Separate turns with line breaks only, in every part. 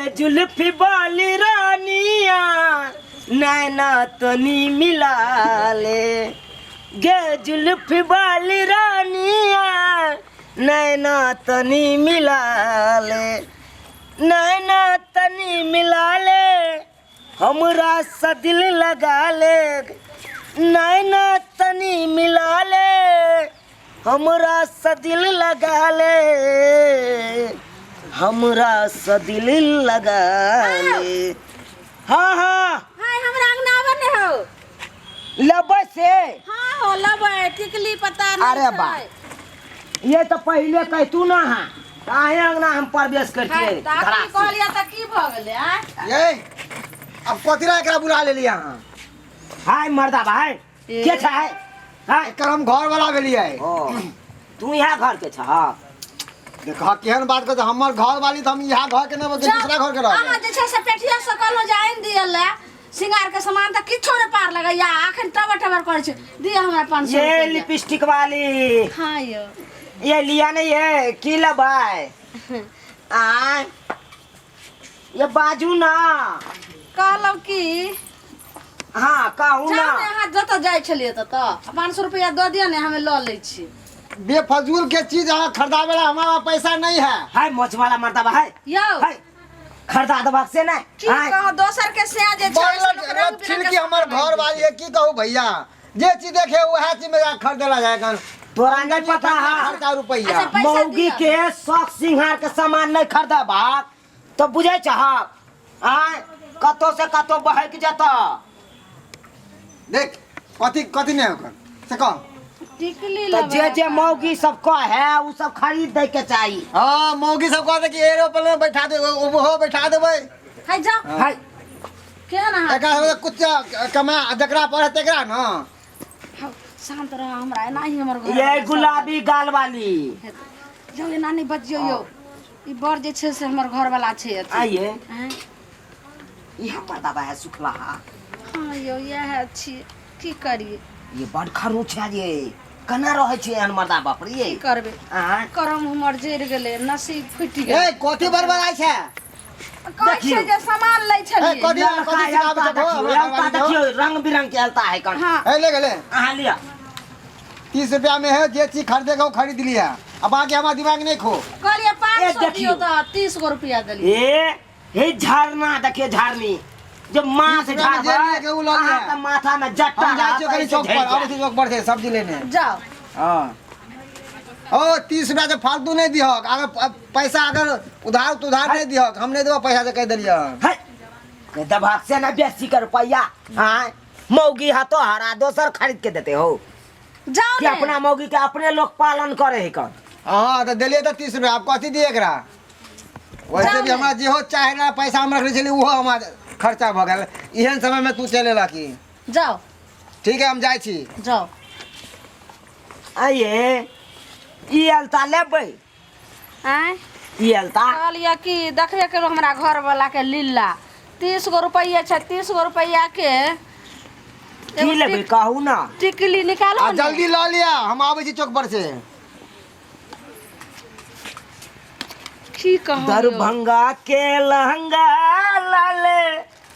गे जुल्फी वाली रानिया नैना तनी मिला ले, गे जुल्फी वाली रानिया नैना तनी मिला ले, नैना तनी मिला ले, हमरा से दिल लगा ले, नैना तनी मिला ले, हमरा से दिल लगा ले, हमरा से दिल लगा ले। हाँ हाँ।
हाय, हमरा अंगना आबै ने हो।
लबै से?
हाँ हो, लबै टिकली पता नहीं।
अरे बा।
छै।
ये तो पहले कहतू ना। हाँ, काहे अंगना हम प्रवेश करतियै?
हाय, तऽ अखनी कहलियै तऽ की भऽ गेलै आँय?
ये अब कथी ला एकरा बुला लेलियै अहाँ?
हाय मर्दा भाई।
ए।
के छै? हाय।
एकर हम घर वाला भेलियै।
ओ, तू यहाँ घर के छह?
देखा केहन बात करते, हमर घर वाली तऽ हम यहाँ घर के नहि, दूसरा घर के
अहाँ
रहबै।
जे छै से पेठिया से कहलहुँ जे आनि दिअ ले सिंगार के सामान, तऽ किछो नहि पार लगैया। अखन टबर टबर करै छै। दिअ हमरा 500
ये
रुपैआ।
लिपस्टिक वाली।
हाँ यौ।
ये लिया नहीं है की लबाय आय? ये बाजू ना।
कहलहुँ की
हाँ, कहू ना।
जाउ ने अहाँ जतऽ जाइ छलियै ततऽ, 500 रुपैआ दऽ दिअ ने, हमे लऽ लै छी।
बेफजूल के चीज अहाँ खरीदावे ला हमारा पैसा नहीं है।
हाय मोच वाला मर्दा हाय।
यौ।
हाय, खरीदा देबाक से नहीं।
की
हाय।
कहूँ, दोसर के से जे छै से लोक रंग बिरंग के
छिलकी हमर घर वाली है, की कहू भैया, जे चीज देखे वएह चीज में जाके खरीदेला जाए कन।
तोरा नहीं पता है।
खर्चा रुपया।
अच्छा, पैसा
मौगी
दिअ।
के शौक सिंगार के सामान नहीं खरीदबाक तो बुझै छहक आय, कतौ से कतौ बहक जेतऽ।
देख, कथी कथी नहीं ओकर से कह।
टिकली
तो
लेबै।
जे जे मौगी सब कहे उ सब खरीद दै के चाही।
हाँ, मौगी सब कहते कि एरोप्लेन में बैठा दे, ओहो बैठा देबै।
है जाओ।
हाय।
केहन अहाँ?
एकरा सब कुछ कमा जकरा पर है तेकरा ना।
हौ, शांत रह, हमरा एनाही हमर घर
ये
वाला सब-
गुलाबी गाल वाली।
यौ, एना नहि बजियौ यौ, ई बड़ जे छै से हमर घर वाला छै अथी।
आइए।
आँय?
ई हमर दबा है सुखला।
हाँ यौ, इएह छी, की करियै?
ये बड़ खरूच है ये, केना रहै छै एहन मर्दा, बाप रे।
की करबै?
आँय?
करम हमर जरि गेलै, नसीब फुटि गेलै।
ए, कथी बड़बड़ाइ छै?
कहै छियै जे सामान लै
ए,
छलियै।
कथी
ललका
कथी सिखाबै
अलता
छै?
देखियौ,
हमरा
अलता
घरवाली
देखियौ, रंग बिरंग के अलता है कन।
हाँ।
ए, ले गेले।
अहाँ लिअ।
30 रुपया में है, जे चीज खरीदे के वो खरीद लिया, अब बाकी हमारा दिमाग नहीं खो।
कहलियै पाँच
ए,
सौ
देखियौ।
दियौ तऽ 30 गो रुपया देलियै।
ए हे, झरना देखियौ, झरनी जे माछ
30 रुपया में जे
झाड़बै
लिए के उ लऽ लिअ।
अहाँके माथा में जट्टा
हम जाइ
रहत,
छियै कनी
एहिसे
चौक पर।
झड़ि
आबै
जायत।
छी चौक पर से सब्जी लेने।
जाउ।
हाँ, ओ 30 रुपया से फालतू नहीं दिहक। अगर पैसा अगर उधार तो उधार नहीं दिहक, हम नहीं देबो पैसा से, कह देलियै।
है दबाक से ना बेसी के रुपया। हाँ, मौगी हा तो हरा दोसर खरीद के देते हो।
जाउ
कि
ने।
अपना मौगी के अपने लोग पालन करे है कन।
हाँ, तो देलियै तऽ 30 रुपया, आब कथी दियै एकरा? वैसे
जाउ
भी
ने।
हमरा जेहो चाहे ना पैसा हम रखने छलियै, ओहो हमरा खर्चा भऽ गेल। एहन समयमे तू चलि एलह की?
जाउ।
ठीक है, हम जाइ छी।
जाउ।
आइए, ई अलता लेबै?
आँय?
ई अलता।
कहलियै कि देखबे करू हमरा घरवला के लीला, 30 गो रुपैआ छै, 30 गो रुपैआ के
की
एगो
लेबै? कहू ना।
टिकली निकालू
आ
ने।
जल्दी लऽ लिअ, हम आबै छी चौक पर से।
की कहू यौ?
दरभंगा के लहंगा लाले,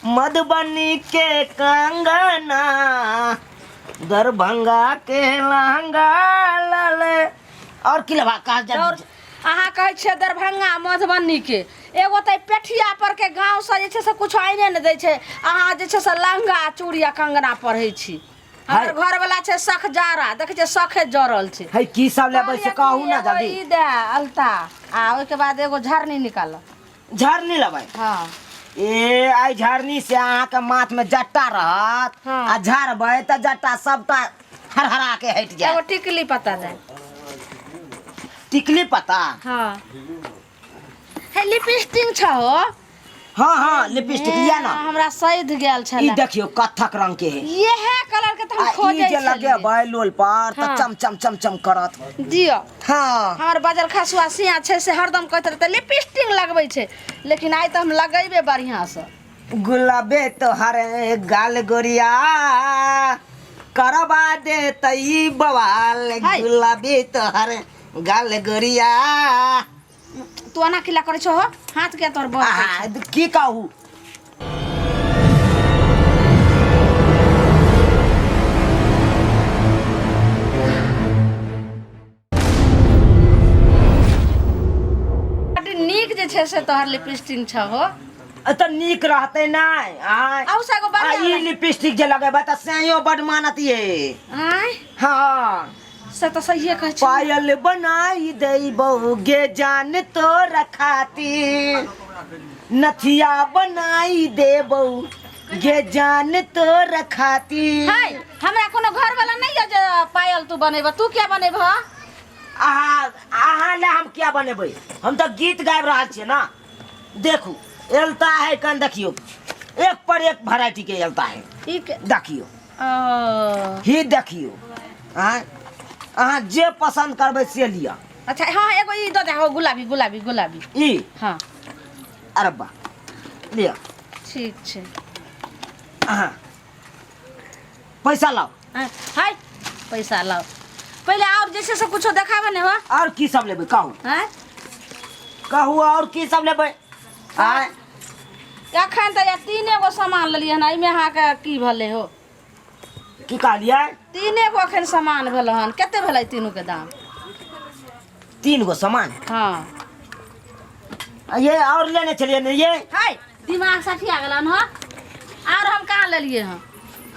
मधुबनी के कंगना, दरभंगा के लहंगा लाले, और की लेबा कहा?
और अहाँ कहै छियै दरभंगा मधुबनी के, एगो तऽ पेठिया पर के गाँव से जे छै से कुछो आइने नहि दै छै। अहाँ जे छै से लहंगा चूड़ी आ कंगना पढ़ै छी। हमर घर वाला छै सखजारा, देखै छियै सखे जरल छै।
है, की सब लेबै से कहू ना।
एगो
जल्दी।
ई दे अलता आ ओहिके बाद एगो झरनी निकाल।
झरनी लेबै?
हाँ।
ए, आइ झरनी से अहाँके माथ में जट्टा रहत।
हाँ।
आ झाड़बै तऽ जट्टा सबटा हरहरा के हटि
एगो
जायत।
टिकली पता दे।
टिकली पता?
हाँ, हे लिपस्टिक छ हो।
हाँ हाँ, लिपस्टिक लिया ना।
हमरा सैध गेल
ई
छलै।
देखियौ, कत्थक रंग के है।
इएह कलर के तऽ
आ
हम
ई
खोजै
जे
छलियै।
लगेबै लोल पर तऽ
हाँ।
चम चम चम चम करत।
दिअ।
हाँ।
हमर बजल खसुआ सिया छै से हरदम कहैत रहतै लिपस्टिक लगबै छै, लेकिन आइ तऽ हम लगेबै बढ़िआँसँ।
गुलाबे तोहर गाल गोरिया करबा दे तई बवाल।
हाय।
गुलाबे तोहर गाल गोरिया।
तू एना किला करै छहो हाथ के तोर बड़
आहा, की कहू
बड्ड नीक जे छै से तोहर लिपस्टिक छहो
तऽ नीक रहतै नहि आय
आउ से एगो
आ
बढ़िआँ
ई लिपस्टिक जे लगेबै तऽ सैयो बड मानत ये
आँय
हाँ
से तऽ सहिए कहै छी
पायल बनाई देबौ गे जान तोरा खातिर नथिया बनाई देबौ गे जान तोरा खातिर
हाय हमरा कोनो घर वाला नहीं है जे पायल तू बनेबह तू क्या बनेबह
अहाँ अहाँ ले हम क्या बनेबै हम तऽ गीत गाबि रहल छियै ना देखू एलता है कन देखियौ एक पर एक वेराइटी के एलता है
ई के
देखियौ
ओ,
ही देखियौ आँय अहाँ जे पसन्द करबै से लिअ
अच्छा हाँ एगो ई दऽ दे हो गुलाबी गुलाबी गुलाबी
ई
हाँ
अरे बा लिअ
ठीक छै
अहाँ पैसा लाउ
हाय पैसा लाओ पहले और जैसे से कुछो देखाबे ने हो
और की सब लेबै कहू
हैं
कहू और की सब लेबै आँय
अखन तऽ या तीने गो सामान लेलियै हन एहिमे अहाँके की भेलै हो
की कहलियै
तीने गो अखन सामान भेलै हन कते भेलै तीनूके दाम
तीन गो सामान
हँ
आ ये और लेने छलियै ने ये
हाय दिमाग सठिया गेलन हँ आर हम कहाँ लेलियै हँ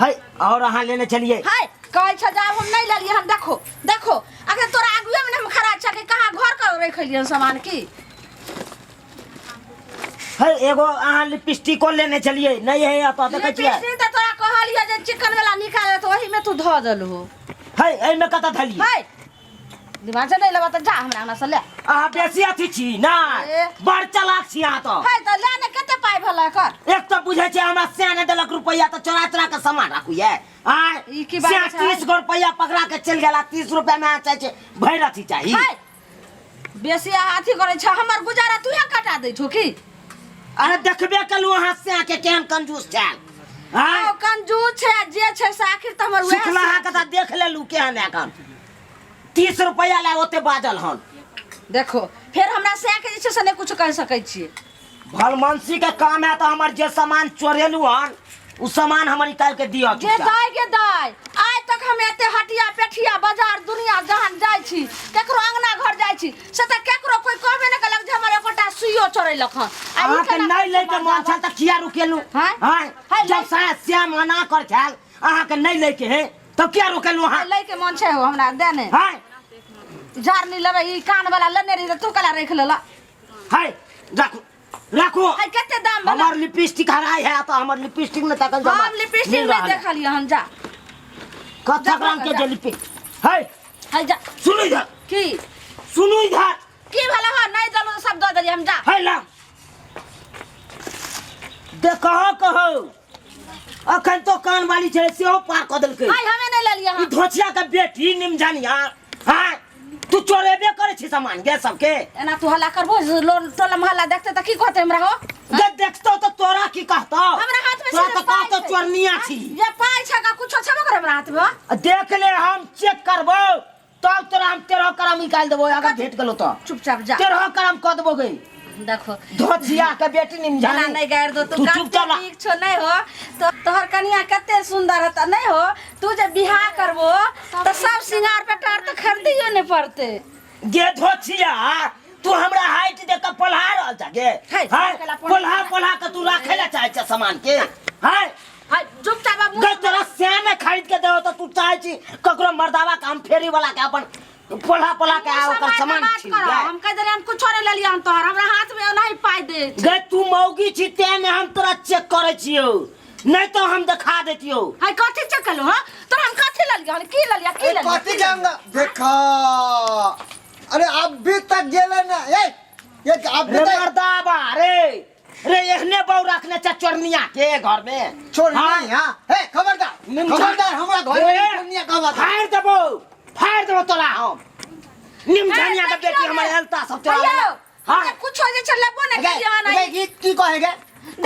है और अहाँ लेने छलियै
हाय कहै छ जाब हम नहि लेलियै हन देखो देखो अखन तोरा आगुए में हम खड़ा छ कि कहाँ घर कर रखलियै हन सामान की
है एगो अहाँ लिपस्टिको लेने छलियै नहि है एतऽ देखै छियै
लिपस्टिक तऽ तोरा कहलियै जे चिकन वाला निकाल तऽ ओही में तू धऽ देलहो
है एहिमे कतऽ धलियै
हाय दिमाग से नहीं लेबा तऽ जा हमरा अंगना से ले
अहाँ बेसी अथी छी नहि
ए।
बड़ चलाक छी अहाँ तऽ
हाय तऽ ले ने कते पाइ भेलै एकर
एक तऽ बुझै छै हमरा सियाने देलक रुपैआ तऽ चोरा चोरा के सामान राखू ये आय
ई की बात
सिया
छै?
30 गो रुपैआ पकड़ा के चलि गेला 30 रुपैआ में अहाँ चाहै छै भरि अथी चाही
हाय बेसी अहाँ अथी करै छ हमर गुजारा तूहे कटा दै छौ की
अरे देखबे कलू अहाँ सिया के केहन कंजूस छल आय
ओ कंजूस छै आ जे छै से आखिर तऽ हमर वएह
सुखला अहाँ के तऽ देख लेलू केहन एखन 30 रुपैआ लए ओते बाजल हन
देखो फेर हमरा से के जे छै से नहि कुछ कहि सकै छियै
भलमनसी के काम है तऽ हमर जे सामान चोरेलू हन उ सामान हमर निकाल के दिअ
जे दाय के दाय आइ तक हम एते हटिया पेठिया बाजार दुनिया जहान जाइ छी केकरो अंगना घर जाइ छी से तऽ केकरो कोई कहबे नहि केलक जे हमर एकोटा सुइयो चोरेलक हन आ ई
अहाँके
केना
नहि लैके मन छल तऽ किया रुकेलू
हाँ?
हाँ?
है,
जब श्याम मना कर छल अहाँके नहि लैके है तब किया रोकेलू अहाँ
लैके मन छै हो हमरा दे ने
हाँ
झाड़नी लेबै ई कान वाला लेने रही तऽ तू कला राखि लेलऽ
है राखू राखू
है कते दाम भेलै
हमर लिपस्टिक हराय है तऽ हमर लिपस्टिक में तखन जमा
हम लिपस्टिक
मिल
नहि
रहल है।
देखलियै हन जा
कथक रंग के जे लिपस्टिक है
है जा
सुनू इधर
की
सुनू इधर
की भेलै हँ नहि देलहुँ तऽ सब दऽ देलियै हम जा
है ला देखहो कहो अखन तो कान वाली छलै सेहो पार कऽ देलकै
आइ हमे नहि लेलियै
ई
हँ
धोचिया के बेटी निमझनिया हाँ तू चोरेबे करै छी सामान गे सबके
एना तू हल्ला करबो लोन टोला मोहल्ला देखते तऽ की कहते हमरा हो
गे देखतो तो तोरा की कहतो
हमरा हाथ में
तोरा
सिर्फ
तो कहतो
पाइ छै।
चोरनिया छी
जे पाइ छै का कुछो छेबो करे हमरा हाथ में
आ देख ले हम चेक करबो तब तोरा हम तेरह करम निकालि देबो अगर भेट गेलो तो
चुपचाप जा
तेरह करम कऽ देबो गे
देखो
धोचिया के बेटी
एना
निमझानी
नहीं गारि दो तू
तू चुपचाप
कते नीक छो नहीं हो तो तोहर कनिया कते सुंदर हत नहीं हो तू जे बियाह करबो तो सब सिंगार पेटार तो खरीदियो नहीं पड़ते
गे धोचिया तू हमरा हाइट देख के पल्हा रहल छ गे
है,
हैं?
पल्हा
पल्हा पल्हा के तू राखे ला चाहे छ सामान के हैं
हाय चुपचाप अब
गे तोरा श्यामे खरीद के देबो तो तू चाहे छी ककरो मर्दावा के हम फेरी वाला के अपन पोला पोला के आ ओकर सामान
बात
छीन
करो
गए।
हम कह देलियै हम कुछो नहीं लेलियै हन तोहर हमरा हाथ में ओनाही पाइ दे
गे तू मौगी छी तें ने हम तोरा चेक करे छियौ नहीं तो हम देखा देतियौ
हाय कथी चेक कलू हां तोरा हम कथी लेलियै हन की लेलियै की
ए,
लेलियै
कथी के अंग देखा अरे अभी तक गेले ना ए ये अभी
रे
तक
मर्दाबा रे रे एहने बहू रखने छ चोरनिया के घर में
छोड़
हाँ।
नहीं हां ए खबरदार
निमझा-
खबरदार हमरा घर में
ए,
छोड़निया कहवा
फाड़ देबो फाड़ देबो तोरा हम निमझनिया के बेटी हमर हेलता सब चोरा
हेलो
हां
हमरा कुछो जे छै लेबो ने केलियै हन
ए, की की कहेगे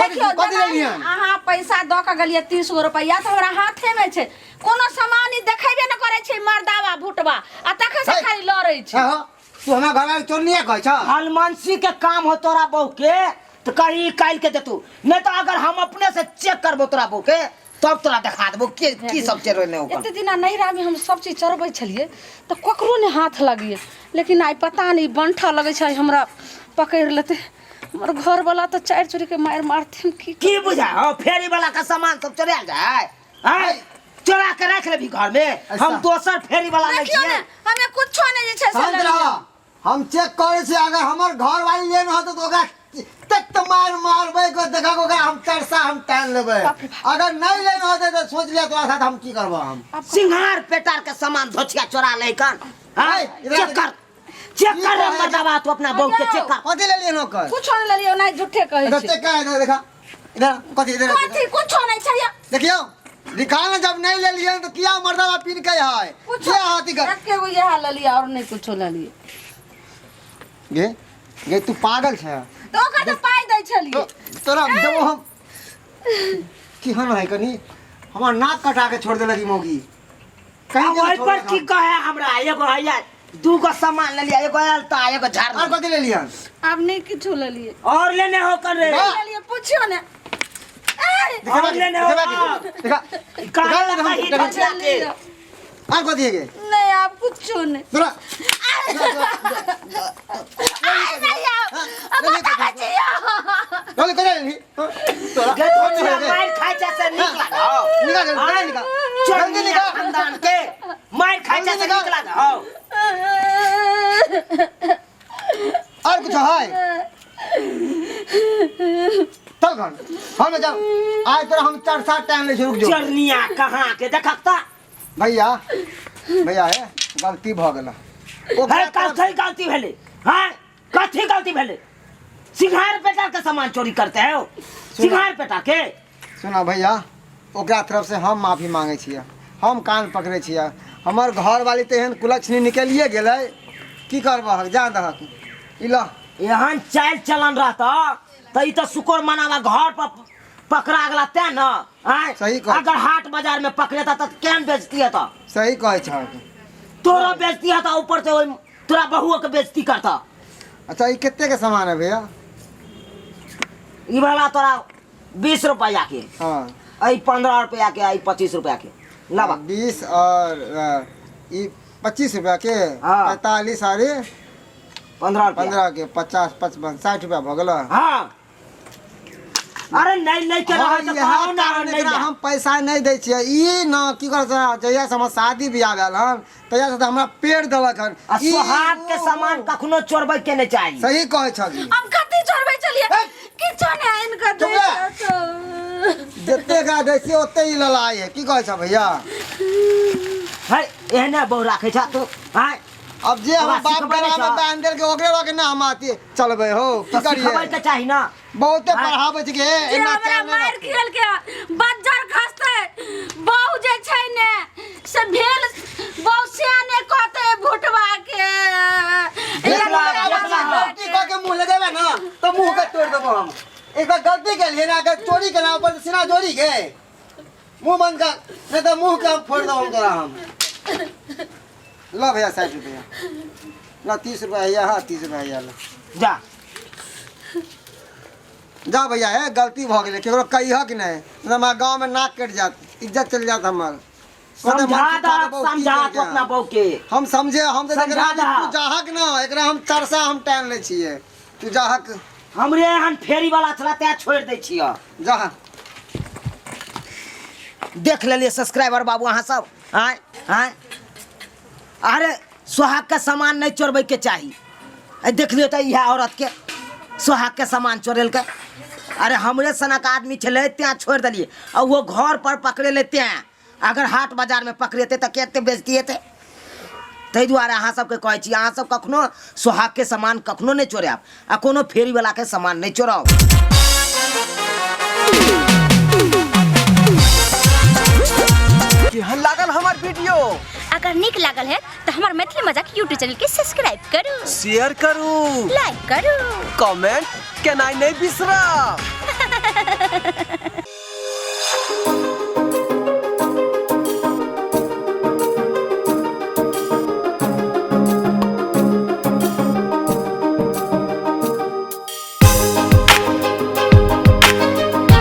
देखियौ
कथी
जेना
लेलियै हन?
अहाँ पैसा दऽ कऽ गेलियै 30 गो रुपैआ तऽ हमरा हाथे में छै कोनो सामान ई देखेबे ने करै छै मर्दावा भुटवा आ तखन से
हे।
खाली लड़ै छै
हाँ, हाँ। तू हमरा घर वाले चोरनी कहै छ।
हलमनसी के काम हो तोरा बहू के तो कहीं काल के देतू, नहीं तो अगर हम अपने से चेक करबो तोरा बहू के तब तोरा देखा देबो के की सब चोरेने ओकर।
एते दिना नैहरा में हम सब चीज चढ़बै छलियै तऽ ककरो नहि हाथ लगियै, लेकिन आइ पता नहि बंठा लगै छै हमरा पकड़ि लेतै। हमर घरवाला तऽ चारि चोरी के मारि मारथिन। की
की बुझा हो फेरी वाला का सामान सब चोरायल जाय? आय चोरा के रख लेबी घर में? हम दोसर फेरी वाला नहीं
देखियौ ने,
छियै।
हमे कुछो नहि जे छै से
शांत
लेलियै।
रह, हम चेक करै छी। अगर हमर घर वाली लेन होत तो ओकरा तक मार मारबै को देखा ओकरा हम चरसा हम टान लेबै।
बाप रे बाप।
अगर नहीं लेन होते तो सोच लिया तोरा साथ हम की करबो हम।
सिंघार पेटार के सामान धोछिया चोरा ले कन।
आय, इधर
चेक कर, चेक कर रे मर्दावा, तू अपना बहू के चेक कर।
कथी ले लियन ओकर?
कुछो नहि लेलियै, ओनाहि झूठे कहै
इधर
छै।
चेक कर, इधर देखा, इधर कथी, इधर
कथी कुछो नहि छै।
देखियो दिखा ना, जब नहीं ले लियन तो किया मर्दावा पीन के है?
कुछो
ये हाथी कर
एके गो इएह लेलियै और नहि कुछो लेलियै।
गे गे तू पागल छै।
तऽ ओकर तऽ पाइ दै छलियै।
तोरा देबो हम। केहन है कनी हमर नाक कटा के छोड़ देलक ई मौगी। कहीं
ओहि पर की कहे हमरा? एगो हैया दूगो सामान लेलियै, एगो आयल तऽ एगो झाड़।
और कथी लेलियन?
आब नहि किछो लेलियै।
और लेने हो कर रे?
नहि लेलियै, पुछियो ने।
और लेने हो?
देखा
काहे लगा ही धोछिया के?
और कथी है गे?
नहीं, आप कुछो नहीं।
तोरा चल करे ली तोरा।
गे धोछिया, मार खाइ छै से नीक लागौ?
निकाल, जल्दी निकाल,
जल्दी
जल्दी निकाल।
खानदान के मार खाइ छै से नीक लागौ?
और कुछ है? चल घर हम जाओ। आज तोरा हम चार सात टाइम ले, रुक जो।
चरनिया कहाँ के देखक त।
भैया, भैया हे, गलती भ गेल।
है कथी गलती भेलै? हैं, कथी गलती भेलै? सिंघार पेटा के सामान चोरी करते हो, सिंघार पेटा के।
सुना भैया, ओकरा तरफ से हम माफी मांगे छियै, हम कान पकड़े छियै। हमर घर वाली तऽ एहन कुलक्षणी निकलिए गेलै, की करबहक, जा दहक ई लह।
एहन चालि चलन रहता तऽ ई तऽ शुक्र मनावा घर पर पकड़ा गेला तें न। आँय?
सही कहै।
अगर हाट बाजार में पकड़ेता तऽ केहन बेइज्जती हेता।
सही कहै छहक।
तोरो बेइज्जती हेता, ऊपर से ओहि तोरा बहुओ के बेइज्जती करता।
अच्छा, ई कते के सामान है भैया?
ई वाला तोरा 20 रुपया के।
हाँ।
अई 15 रुपया के, अई 25 रुपया के लाबा।
20 और ई 25 रुपया के।
हाँ।
45 और ई
15 रुपया।
15 के 50, 55, 60 रुपया भऽ गेल।
हाँ, अरे नहीं नहीं के
हाँ,
रहे तऽ
इएह
कहू ना,
कारण
नहीं
एकरा
ले।
हम पैसा नहीं दै छियै। ई न की करै छै, जहिया से हमर शादी बियाह भेल हन तहिया से तऽ हमरा पेड़ देलक हन।
आ
ई
सोहाग के
ओ,
सामान कखनो चोरबै के नहीं चाही।
सही कहै छही।
हम कथी चोरबै छलियै?
हे!
किछो नहि आनि कऽ दै
चुप रह।
छथि।
जते एकरा दै छियै ओते ई ललाइ है। की कहै छ भैया?
है एहने बहु राखै छ तू? आँय?
अब जे हमर
तोरा
बाप
सिखबै
गला
नहि
में
छौ?
बांध देलकै ओकरे लऽ के ना हम अथी चलबै हो, की
तऽ
करियै?
सिखबै के चाही ना।
बहुते
आँय?
पढ़ाबै छै कि हे
जे
एना
हमरा
चाल नहि
मारि
राखू।
खेल के बज्जर खसतै, बहु जे छै ने से भेल बहु सियाने कहतै भुटवा के।
देखला,
एकरा
देखला।
गलती कऽ के मुँह लगेबै ना तऽ मुँह के तोड़ि देबो हम। एक बार गलती केलियै ना, अगर चोरी केना ऊपर से सीना जोड़ी के मुँह बंद कर, नहीं तऽ मुँह के हम फोड़ि देबो हम तोरा हम। ल भैया 60 रुपया ल, 30 रुपया हैया। हाँ, 30 रुपया हैया, ल।
जा।
जा भैया, हे गलती भऽ गेलै, केकरो कहिहक नहि, नहि तऽ हमरा गाँवमे नाक कटि जायत, इज्जत चलि जायत हमर। कहतै,
समझा
मन
दहक,
सुखा के बहू की
समझा तू
केलकै
अपना
हन।
बहू के।
हम समझे, हम तऽ
समझा
एकरा
दहक।
तू जाहक न, एकरा हम चरसा हम टानि लै छियै, तू जाहक।
हमरे एहन फेरी वाला छला तैं छोड़ि दै छियै।
जाह।
देख लेलियै सब्सक्राइबर बाबू अहाँ सब? आँय आँय, अरे सोहाग के सामान नहीं चोरबै के चाही। देख लियौ तऽ इएह औरत के सोहाग के सामान चोरेलकै। अरे हमरे सनक आदमी छलै तैं छोड़ि देलियै, आ वो घर पर पकड़ेलै तैं। अगर हाट बाजारमे पकड़ेतै तऽ कते बेइज्जती हेतै। ताहि दुआरे अहाँ सबके कहै छी, अहाँ सब कखनो सोहाग के सामान कखनो नहि चोरायब आ कोनो फेरीवला के सामान नहि चोराउ।
केहन लागल हमर वीडियो?
अगर नीक लागल है तो हमार मैथिली मजाक यूट्यूब चैनल के सब्सक्राइब करू,
शेयर करू,
लाइक करू,
कमेंट केनाइ नहि बिसरब।